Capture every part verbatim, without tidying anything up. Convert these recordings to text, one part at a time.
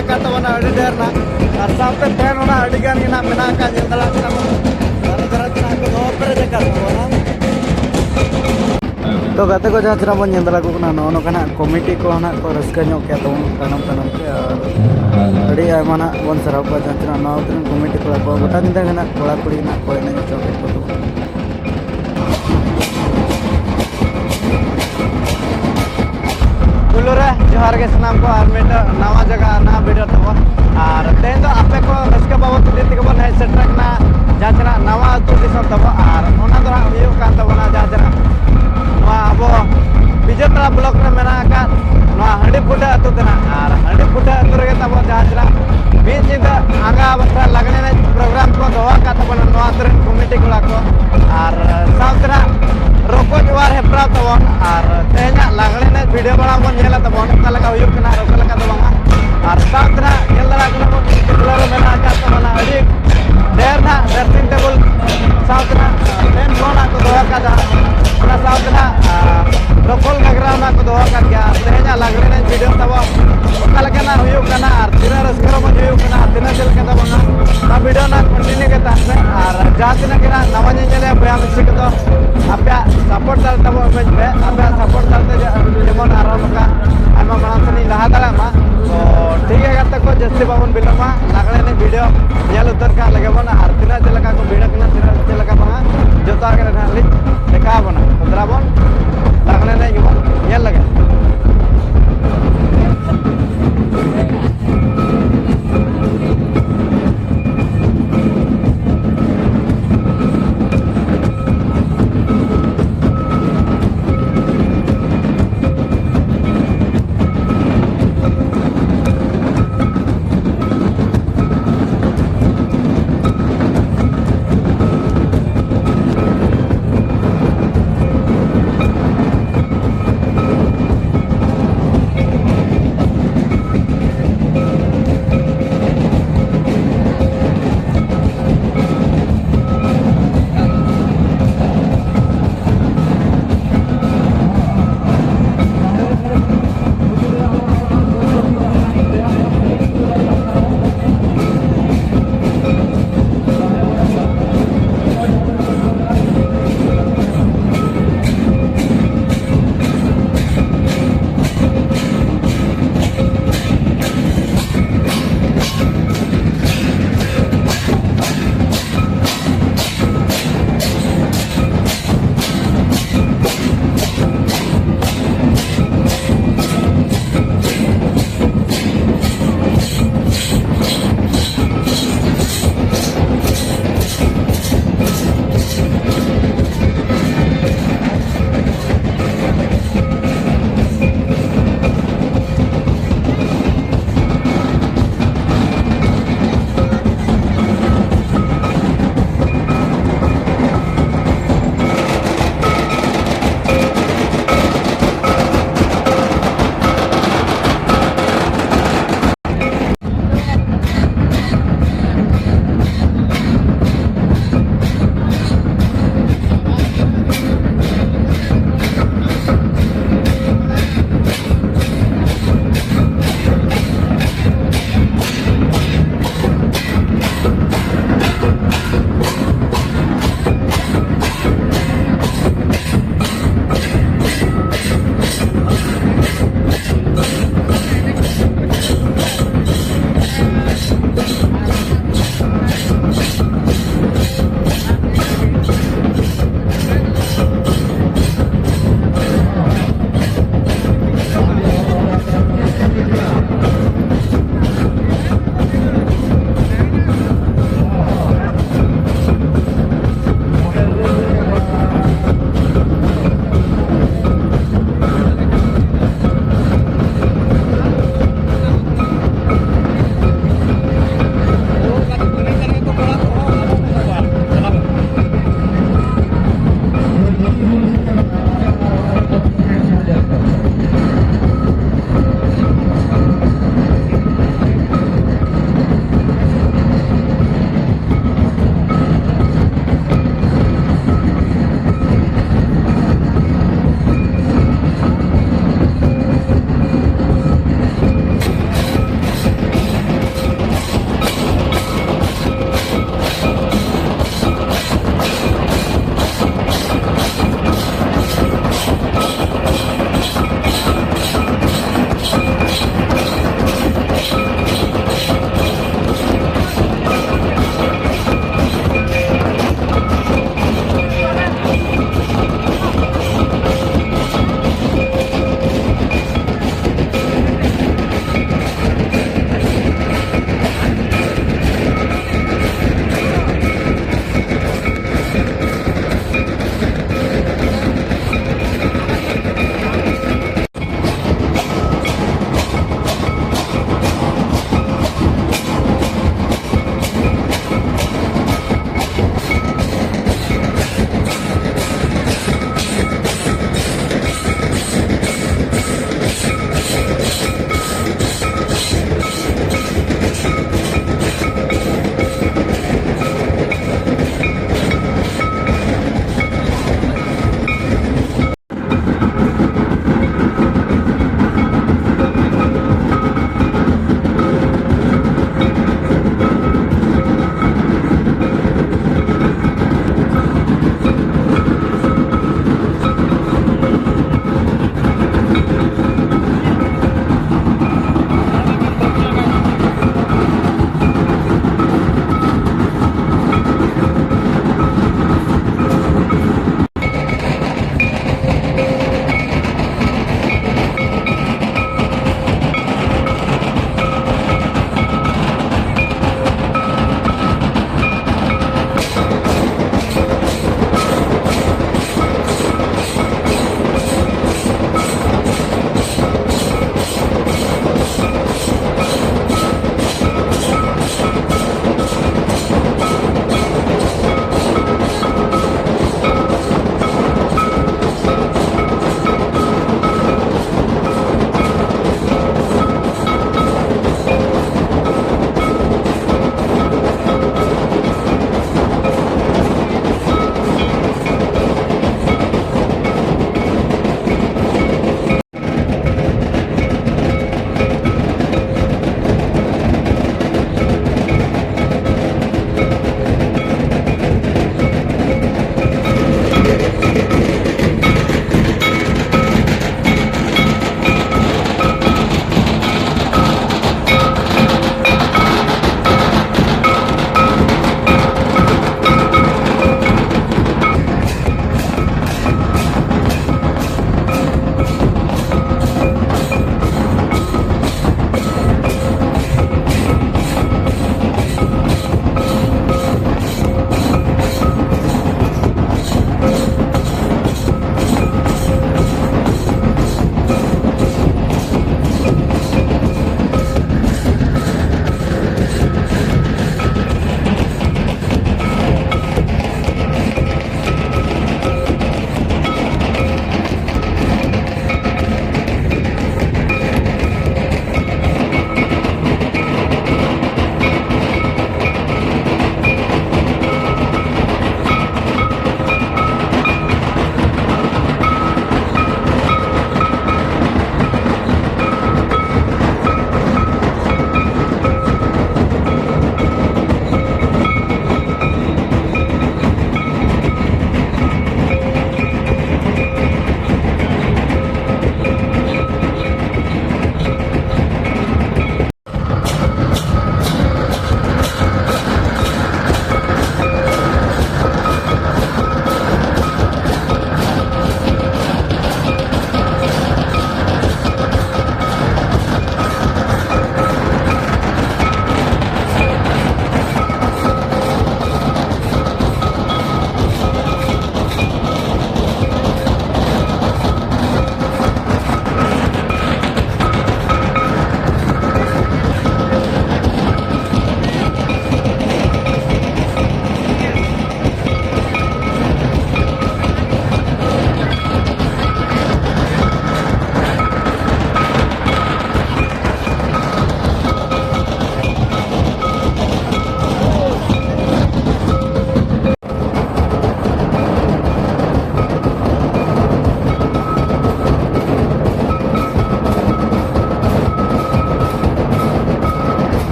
ᱟᱠᱟᱫ ᱛᱟᱵᱚᱱᱟ ᱟᱹᱰᱤ ᱰᱷᱮᱨ ᱱᱟᱜ, ᱟᱨ ᱥᱟᱶᱛᱮ ᱯᱷᱮᱱ ᱚᱱᱟ ᱟᱹᱰᱤ ᱜᱟᱱ ᱜᱮ ᱱᱟᱜ ᱢᱮᱱᱟᱜ ᱟᱠᱟᱫ, ᱧᱮᱞ ᱫᱟᱲᱮᱭᱟᱜ ᱠᱟᱱᱟ ᱵᱚᱱ᱾ ᱫᱷᱟᱨᱮ ᱫᱷᱟᱨᱮ ᱛᱮ ᱱᱟᱜ ᱠᱚ ᱫᱚᱦᱚ ᱯᱮᱨᱮᱡ ᱟᱠᱟᱫ ᱛᱟᱵᱚᱱᱟ᱾ ᱛᱚ ᱜᱟᱛᱮ ᱠᱚ, ᱡᱟᱦᱟᱸ ᱪᱮᱦᱨᱟ ᱵᱚᱱ ᱧᱮᱞ ᱫᱟᱲᱮ ᱟᱠᱚ ᱠᱟᱱᱟ, ᱱᱚᱜᱼᱚ ᱱᱚᱝᱠᱟ ᱱᱟᱜ ᱠᱚᱢᱤᱴᱤ ᱠᱚ ᱱᱟᱜ ᱠᱚ ᱨᱟᱹᱥᱠᱟᱹ ᱧᱚᱜ ᱠᱮᱫ ᱛᱟᱵᱚᱱ ᱛᱟᱭᱱᱚᱢ ᱛᱟᱭᱱᱚᱢ ᱛᱮ, ᱟᱨ ᱟᱹᱰᱤ ᱟᱭᱢᱟ ᱱᱟᱜ ᱵᱚᱱ ᱥᱟᱨᱦᱟᱣ ᱠᱚᱣᱟ, ᱡᱟᱦᱟᱸ ᱪᱮᱦᱨᱟ ᱱᱚᱣᱟ ᱠᱚᱨᱮᱱ ᱠᱚᱢᱤᱴᱤ ᱠᱚᱲᱟ ᱠᱚ ᱜᱚᱴᱟ ᱧᱤᱫᱟᱹ ᱜᱮ ᱱᱟᱜ ᱠᱚᱲᱟ ᱠᱩᱲᱤ ᱱᱟᱜ ᱠᱚ ᱮᱱᱮᱡ ᱦᱚᱪᱚ ᱠᱮᱫ ᱠᱚ ᱛᱟᱵᱚᱱᱟ᱾ ᱯᱩᱭᱞᱩ ᱨᱮ ᱡᱚᱦᱟᱨ ᱜᱮ ᱥᱟᱱᱟᱢ ᱠᱚ, ᱟᱨ ᱢᱤᱫᱴᱟᱝ ᱱᱟᱣᱟ ᱡᱟᱭᱜᱟ, ᱱᱟᱣᱟ ᱵᱷᱤᱰᱤᱭᱳ ᱛᱟᱵᱚ᱾ ᱟᱨ ᱛᱮᱦᱮᱧ ᱫᱚ ᱟᱯᱮ ᱠᱚ ᱨᱟᱹᱥᱠᱟᱹ ᱵᱟᱵᱚᱫ ᱤᱫᱤ ᱛᱮᱜᱮ ᱵᱚᱱ ᱦᱮᱡ ᱥᱮᱴᱮᱨ ᱠᱟᱱᱟ, ᱡᱟᱦᱟᱸ ᱪᱮᱱᱟᱜ ᱱᱟᱣᱟ ᱟᱹᱛᱩ ᱫᱤᱥᱚᱢ ᱛᱟᱵᱚ᱾ ᱟᱨ ᱚᱱᱟ ᱫᱚ ᱦᱟᱸᱜ ᱦᱩᱭᱩᱜ ᱠᱟᱱ ᱛᱟᱵᱚᱱᱟ ᱡᱟᱦᱟᱸ ᱪᱮᱱᱟᱜ ᱱᱚᱣᱟ ᱟᱵᱚ ᱵᱤᱡᱮᱛᱟᱲᱟ ᱵᱞᱚᱠ ᱨᱮ ᱢᱮᱱᱟᱜ ᱟᱠᱟᱫ ᱱᱚᱣᱟ ᱦᱟᱺᱰᱤ ᱯᱷᱩᱴᱟᱹ ᱟᱹᱛᱩ ᱛᱮᱱᱟᱜ᱾ ᱟᱨ ᱦᱟᱺᱰᱤ ᱯᱷᱩᱴᱟᱹ ᱟᱹᱛᱩ ᱨᱮᱜᱮ ᱛᱟᱵᱚ ᱡᱟᱦᱟᱸ ᱪᱮᱱᱟᱜ ᱢᱤᱫ ᱧᱤᱫᱟᱹ ᱟᱸᱜᱟ ᱵᱟᱠᱷᱨᱟ ᱞᱟᱜᱽᱬᱮ ᱮᱱᱮᱡ ᱯᱨᱳᱜᱨᱟᱢ ᱠᱚ ᱫᱚᱦᱚ ᱟᱠᱟᱫ ᱛᱟᱵᱚᱱᱟ ᱱᱚᱣᱟ ᱟᱹᱛᱩ ᱨᱮᱱ ᱠᱚᱢᱤᱴᱤ ᱠᱚᱲᱟ ᱠᱚ᱾ ᱟᱨ ᱥᱟᱶᱛᱮ ᱱᱟᱜ ᱨᱚᱠᱚᱡ ᱚᱣᱟᱨ ᱦᱮᱯᱨᱟᱣ ᱛᱟᱵᱚᱱ, ᱟᱨ ᱛᱮᱦᱮᱧᱟᱜ ᱞᱟᱜᱽᱬᱮ ᱮᱱᱮᱡ ᱵᱷᱤᱰᱤᱭᱳ ᱵᱟᱲᱟ ᱵᱚᱱ ᱧᱮᱞᱟ ᱛᱟᱵᱚᱱ, ᱚᱠᱟ ᱞᱮᱠᱟ ᱦᱩᱭᱩᱜ ᱠᱟᱱᱟ ᱟᱨ ᱚᱠᱟ ᱞᱮᱠᱟ ᱫᱚ ᱵᱟᱝᱟ᱾ ᱟᱨ ᱥᱟᱶᱛᱮ ᱱᱟᱜ ᱧᱮᱞ ᱫᱟᱲᱮᱭᱟᱜ ᱠᱟᱱᱟ ᱵᱚᱱ, ᱴᱚᱞᱟ ᱨᱮ ᱢᱮᱱᱟᱜ ᱟᱠᱟᱫ ᱛᱟᱵᱚᱱᱟ ᱟᱹᱰᱤ ᱰᱷᱮᱨ ᱱᱟᱜ ᱰᱨᱮᱥᱤᱝ ᱴᱮᱵᱚᱞ, ᱥᱟᱶᱛᱮ ᱱᱟᱜ ᱯᱷᱮᱱ ᱠᱚ ᱱᱟᱜ ᱠᱚ ᱫᱚᱦᱚ ᱟᱠᱟᱫᱟ᱾ ᱚᱱᱟ ᱥᱟᱶᱛᱮ ᱱᱟᱜ, ᱟᱨ ᱨᱚᱯᱚᱞ ᱜᱷᱟᱜᱽᱨᱟ ᱱᱟᱜ ᱠᱚ ᱫᱚᱦᱚ ᱟᱠᱟᱫ ᱜᱮᱭᱟ᱾ ᱟᱨ ᱛᱮᱦᱮᱧᱟᱜ ᱞᱟᱜᱽᱬᱮ ᱮᱱᱮᱡ ᱵᱷᱤᱰᱤᱭᱳ ᱛᱟᱵᱚ ᱚᱠᱟ ᱞᱮᱠᱟᱱᱟᱜ ᱦᱩᱭᱩᱜ ᱠᱟᱱᱟ ᱟᱨ ᱛᱤᱱᱟᱹᱜ ᱨᱟᱹᱥᱠᱟᱹ ᱨᱚᱢᱚᱡᱽ ᱦᱩᱭᱩᱜ ᱠᱟᱱᱟ, ᱛᱤᱱᱟᱹᱜ ᱪᱮᱫ ᱞᱮᱠᱟ ᱛᱟᱵᱚᱱᱟ, ᱚᱱᱟ ᱵᱷᱤᱰᱤᱭᱳ ᱱᱟᱜ ᱠᱚᱱᱴᱤᱱᱤᱭᱩ ᱜᱮ ᱛᱟᱦᱮᱱ ᱯᱮ᱾ ᱟᱨ ᱡᱟᱦᱟᱸ ᱛᱤᱱᱟᱹᱜ ᱜᱮ ᱱᱟᱜ ᱱᱟᱣᱟ ᱧᱮᱧᱮᱞᱤᱭᱟᱹ ᱵᱚᱭᱦᱟ ᱢᱤᱥᱤ ᱠᱚᱫᱚ, ᱟᱯᱮᱭᱟᱜ ᱥᱟᱯᱳᱨᱴ ᱫᱟᱲᱮ ᱛᱟᱵᱚᱱ ᱤᱢᱟᱹᱧ ᱯᱮ᱾ ᱟᱯᱮᱭᱟᱜ ᱥᱟᱯᱳᱨᱴ ᱫᱟᱲᱮ ᱛᱮ ᱡᱮ-, ᱡᱮᱢᱚᱱ ᱟᱨᱦᱚᱸ ᱱᱚᱝᱠᱟ ᱟᱭᱢᱟ ᱢᱟᱲᱟᱝ ᱥᱮᱫ ᱤᱧ ᱞᱟᱦᱟ ᱫᱟᱲᱮᱭᱟᱜ ᱢᱟ᱾ ᱛᱚ ᱴᱷᱤᱠ ᱜᱮᱭᱟ ᱜᱟᱛᱮ ᱠᱚ, ᱡᱟᱹᱥᱛᱤ ᱵᱟᱵᱚᱱ ᱵᱤᱞᱚᱢᱟ, ᱞᱟᱜᱽᱬᱮ ᱮᱱᱮᱡ ᱵᱷᱤᱰᱤᱭᱳ ᱧᱮᱞ ᱩᱛᱟᱹᱨ ᱠᱟᱜ ᱞᱮᱜᱮ ᱵᱚᱱ᱾ ᱟᱨ ᱛᱤᱱᱟᱹᱜ ᱪᱮᱫ ᱞᱮᱠᱟ ᱠᱚ ᱵᱷᱤᱲ ᱠᱟᱱᱟ, ᱛᱤᱱᱟᱹᱜ ᱪᱮᱫ ᱞᱮᱠᱟ ᱵᱟᱝᱟ, ᱡᱚᱛᱚᱣᱟᱜ ᱜᱮ ᱱᱟᱦᱟᱜ ᱞᱤᱧ ᱫᱮᱠᱷᱟᱣ ᱟᱵᱚᱱᱟ᱾ ᱛᱚ ᱫᱮᱞᱟ ᱵᱚᱱ ᱞᱟᱜᱽᱬᱮ ᱮᱱᱮᱡ ᱜᱮᱵᱚᱱ ᱧᱮᱞ ᱞᱮᱜᱮ᱾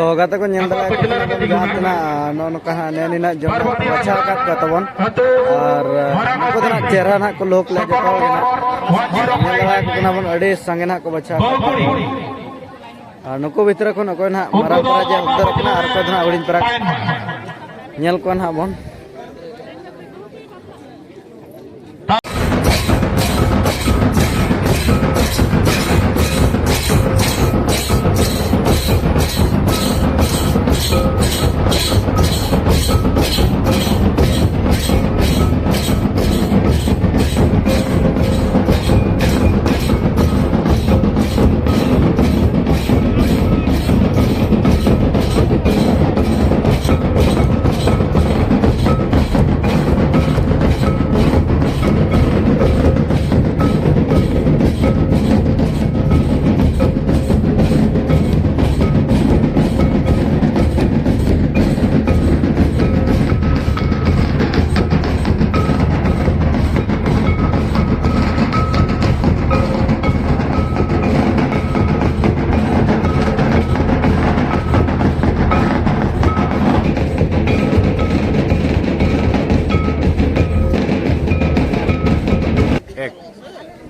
ᱛᱚ ᱜᱟᱛᱮ ᱠᱚ, ᱧᱮᱞ ᱫᱟᱲᱮᱭᱟᱠᱚ ᱠᱟᱱᱟ ᱵᱚᱱ ᱡᱟᱦᱟᱸ ᱛᱤᱱᱟᱹᱜ ᱱᱚᱜᱼᱚ ᱱᱚᱝᱠᱟ ᱦᱟᱸᱜ ᱱᱮ ᱱᱤᱱᱟᱹᱜ ᱡᱚᱱ ᱦᱟᱸᱜ ᱠᱚ ᱵᱟᱪᱷᱟᱣ ᱟᱠᱟᱫ ᱠᱚᱣᱟ ᱛᱟᱵᱚᱱ᱾ ᱟᱨ ᱱᱩᱠᱩ ᱫᱚ ᱦᱟᱸᱜ ᱪᱮᱦᱨᱟ ᱦᱟᱸᱜ ᱠᱚ ᱞᱩᱠ ᱞᱮ ᱡᱚᱛᱚ ᱦᱚᱲ ᱜᱮ ᱦᱟᱸᱜ ᱧᱮᱞ ᱫᱟᱲᱮᱭᱟᱠᱚ ᱠᱟᱱᱟ ᱵᱚᱱ, ᱟᱹᱰᱤ ᱥᱟᱸᱜᱮ ᱦᱟᱸᱜ ᱠᱚ ᱵᱟᱪᱷᱟᱣ ᱟᱠᱟᱫ ᱠᱚᱣᱟ᱾ ᱟᱨ ᱱᱩᱠᱩ ᱵᱷᱤᱛᱨᱤ ᱠᱷᱚᱱ ᱚᱠᱚᱭ ᱱᱟᱦᱟᱜ ᱢᱟᱨᱟᱝ ᱯᱨᱟᱭᱤᱡᱽ ᱮ ᱦᱟᱹᱵᱫᱟᱹᱨᱚᱜ ᱠᱟᱱᱟ ᱟᱨ ᱚᱠᱚᱭ ᱫᱚ ᱱᱟᱦᱟᱜ ᱦᱩᱰᱤᱧ ᱯᱨᱟᱭᱤᱡᱽ, ᱧᱮᱞ ᱠᱚᱣᱟ ᱱᱟᱦᱟᱜ ᱵᱚᱱ᱾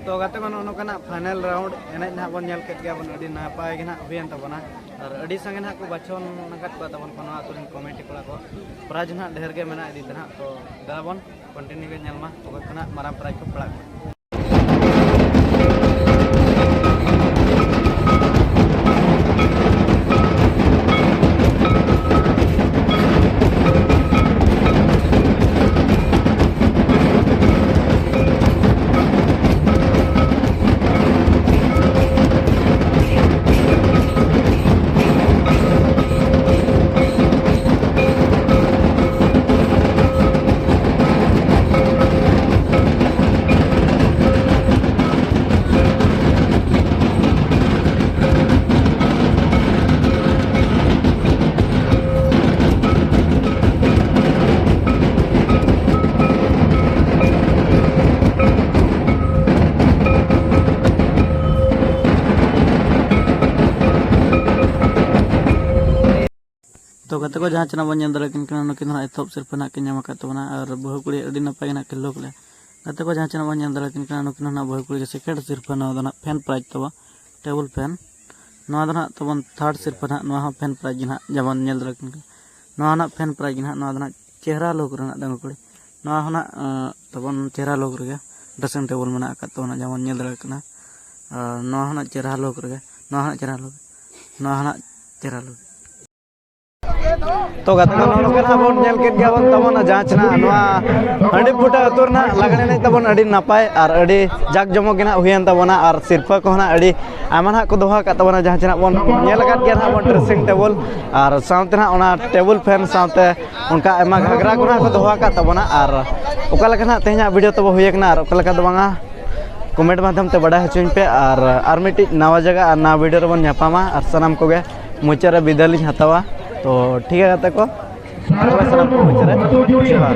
ᱛᱚ ᱜᱟᱛᱮ ᱠᱚ, ᱱᱚᱜᱼᱚ ᱱᱚᱝᱠᱟᱱᱟᱜ ᱯᱷᱟᱭᱱᱮᱞ ᱨᱟᱣᱩᱱᱰ ᱮᱱᱮᱡ ᱱᱟᱦᱟᱜ ᱵᱚᱱ ᱧᱮᱞ ᱠᱮᱫ ᱜᱮᱭᱟ ᱵᱚᱱ, ᱟᱹᱰᱤ ᱱᱟᱯᱟᱭ ᱜᱮ ᱱᱟᱦᱟᱜ ᱦᱩᱭᱮᱱ ᱛᱟᱵᱚᱱᱟ᱾ ᱟᱨ ᱟᱹᱰᱤ ᱥᱟᱸᱜᱮ ᱱᱟᱦᱟᱜ ᱠᱚ ᱵᱟᱪᱷᱚᱱ ᱟᱠᱟᱫ ᱠᱚᱣᱟ ᱛᱟᱵᱚᱱ ᱠᱚ ᱱᱚᱣᱟ ᱟᱹᱛᱩ ᱨᱮᱱ ᱠᱚᱢᱤᱴᱤ ᱠᱚᱲᱟ ᱠᱚ᱾ ᱯᱨᱟᱭᱤᱡᱽ ᱱᱟᱦᱟᱜ ᱰᱷᱮᱨ ᱜᱮ ᱢᱮᱱᱟᱜ ᱤᱫᱤ ᱛᱮ ᱱᱟᱦᱟᱜ, ᱛᱚ ᱫᱮᱞᱟ ᱵᱚᱱ ᱠᱚᱱᱴᱤᱱᱤᱭᱩ ᱜᱮ ᱧᱮᱞ ᱢᱟ ᱚᱠᱚᱭ ᱠᱚ ᱱᱟᱦᱟᱜ ᱢᱟᱨᱟᱝ ᱯᱨᱟᱭᱤᱡᱽ ᱠᱚ ᱯᱟᱲᱟᱜ ᱠᱟᱱᱟ᱾ ᱜᱟᱛᱮ ᱠᱚ ᱡᱟᱦᱟᱸ ᱪᱮᱱᱟᱜ ᱵᱚᱱ ᱧᱮᱞ ᱫᱟᱲᱮᱭᱟᱠᱤᱱ ᱠᱟᱱᱟ, ᱱᱩᱠᱤᱱ ᱫᱚ ᱱᱟᱜ ᱮᱛᱚᱦᱚᱵ ᱥᱤᱨᱯᱟᱹ ᱱᱟᱜ ᱠᱤᱱ ᱧᱟᱢ ᱟᱠᱟᱫ ᱛᱟᱵᱚᱱᱟ ᱟᱨ ᱵᱟᱹᱦᱩ ᱠᱩᱲᱤ ᱟᱹᱰᱤ ᱱᱟᱯᱟᱭ ᱜᱮ ᱱᱟᱜ ᱠᱤᱱ ᱞᱩᱠ ᱞᱮᱫᱼᱟ᱾ ᱜᱟᱛᱮ ᱠᱚ ᱡᱟᱦᱟᱸ ᱪᱮᱱᱟᱜ ᱵᱚᱱ ᱧᱮᱞ ᱫᱟᱲᱮᱭᱟᱠᱤᱱ ᱠᱟᱱᱟ, ᱱᱩᱠᱤᱱ ᱦᱚᱸ ᱱᱟᱜ ᱵᱟᱹᱦᱩ ᱠᱩᱲᱤ ᱜᱮ second ᱥᱤᱨᱯᱟᱹ, ᱱᱚᱣᱟ ᱫᱚ ᱱᱟᱜ fan prize ᱛᱟᱵᱚ, table fan᱾ ᱱᱚᱣᱟ ᱫᱚ ᱱᱟᱜ ᱛᱟᱵᱚᱱ third ᱥᱤᱨᱯᱟᱹ ᱱᱟᱜ, ᱱᱚᱣᱟ ᱦᱚᱸ fan prize ᱜᱮ ᱱᱟᱜ, ᱡᱮᱢᱚᱱ ᱧᱮᱞ ᱫᱟᱲᱮᱭᱟᱠᱤᱱ ᱠᱟᱱᱟ᱾ ᱱᱚᱣᱟ ᱱᱟᱜ fan prize ᱜᱮ ᱱᱟᱜ, ᱱᱚᱣᱟ ᱫᱚ ᱱᱟᱜ ᱪᱮᱦᱨᱟ ᱞᱩᱠ ᱨᱮᱱᱟᱜ ᱰᱟᱺᱜᱩᱣᱟᱹ ᱠᱩᱲᱤ᱾ ᱱᱚᱣᱟ ᱦᱚᱸ ᱱᱟᱜ, ᱟᱸ, ᱛᱟᱵᱚᱱ ᱪᱮᱦᱨᱟ ᱞᱩᱠ ᱨᱮᱜᱮ dressing table ᱢᱮᱱᱟᱜ ᱟᱠᱟᱫ ᱛᱟᱵᱚᱱᱟ, ᱡᱮᱢᱚᱱ ᱧᱮᱞ ᱫᱟᱲᱮᱭᱟᱜ ᱠᱟᱱᱟ᱾ ᱟᱨ ᱱᱚᱣᱟ ᱦᱚᱸ ᱱᱟᱜ ᱪᱮᱦᱨᱟ ᱞᱩᱠ ᱨᱮᱜᱮ, ᱱᱚᱣᱟ ᱦᱚᱸ ᱱᱟᱜ ᱪᱮᱦᱨᱟ ᱞᱩᱠ, ᱱᱚᱣᱟ ᱦᱚᱸ ᱱᱟᱜ ᱪᱮᱦᱨᱟ ᱞᱩᱠ᱾ ᱛᱚ ᱜᱟᱛᱮ ᱠᱚ, ᱱᱚᱜᱼᱚ ᱱᱚᱝᱠᱟ ᱱᱟᱜ ᱵᱚᱱ ᱧᱮᱞ ᱠᱮᱫ ᱜᱮᱭᱟ ᱵᱚᱱ ᱛᱟᱵᱚᱱ, ᱡᱟᱦᱟᱸ ᱪᱮᱱᱟᱜ ᱱᱚᱣᱟ ᱦᱟᱺᱰᱤ ᱯᱷᱩᱴᱟᱹ ᱟᱹᱛᱩ ᱨᱮᱱᱟᱜ ᱞᱟᱜᱽᱬᱮ ᱮᱱᱮᱡ ᱛᱟᱵᱚᱱ ᱟᱹᱰᱤ ᱱᱟᱯᱟᱭ ᱟᱨ ᱟᱹᱰᱤ ᱡᱟᱠ ᱡᱚᱢᱚᱠ ᱜᱮ ᱱᱟᱜ ᱦᱩᱭᱮᱱ ᱛᱟᱵᱚᱱᱟ, ᱟᱨ ᱥᱤᱨᱯᱟᱹ ᱠᱚᱦᱚᱸ ᱱᱟᱜ ᱟᱹᱰᱤ ᱟᱭᱢᱟ ᱱᱟᱜ ᱠᱚ ᱫᱚᱦᱚ ᱟᱠᱟᱫ ᱛᱟᱵᱚᱱᱟ, ᱡᱟᱦᱟᱸ ᱪᱮᱱᱟᱜ ᱵᱚᱱ ᱧᱮᱞ ᱟᱠᱟᱫ ᱜᱮᱭᱟ ᱱᱟᱜ ᱵᱚᱱ dressing table, ᱟᱨ ᱥᱟᱶᱛᱮ ᱱᱟᱜ ᱚᱱᱟ table fan ᱥᱟᱶᱛᱮ ᱚᱱᱠᱟ ᱟᱭᱢᱟ ᱜᱷᱟᱜᱽᱨᱟ ᱠᱚ ᱱᱟᱜ ᱠᱚ ᱫᱚᱦᱚ ᱟᱠᱟᱫ ᱛᱟᱵᱚᱱᱟ᱾ ᱟᱨ ᱚᱠᱟ ᱞᱮᱠᱟ ᱱᱟᱜ ᱛᱮᱦᱮᱧᱟᱜ video ᱛᱟᱵᱚ ᱦᱩᱭ ᱟᱠᱟᱱᱟ ᱟᱨ ᱚᱠᱟ ᱞᱮᱠᱟ ᱫᱚ ᱵᱟᱝᱟ, comment ᱢᱟᱫᱽᱫᱷᱚᱢ ᱛᱮ ᱵᱟᱰᱟᱭ ᱦᱚᱪᱚᱧ ᱯᱮ᱾ ᱟᱨ, ᱟᱨ ᱢᱤᱫᱴᱤᱡ ᱱᱟᱣᱟ ᱡᱟᱭᱜᱟ ᱟᱨ ᱱᱟᱣᱟ video ᱨᱮᱵᱚᱱ ᱧᱟᱯᱟᱢᱟ, ᱟᱨ ᱥᱟᱱᱟᱢ ᱠᱚᱜᱮ ᱢᱩᱪᱟᱹᱫ ᱨᱮ ᱵᱤᱫᱟᱹᱭ ᱞᱤᱧ ᱦᱟᱛᱟᱣᱟ᱾ ᱛᱚ ᱴᱷᱤᱠ ᱜᱮᱭᱟ ᱜᱟᱛᱮ ᱠᱚ, ᱛᱚᱵᱮ ᱥᱟᱱᱟᱢ ᱠᱚ ᱢᱩᱪᱟᱹᱫ ᱨᱮ ᱡᱚᱦᱟᱨ᱾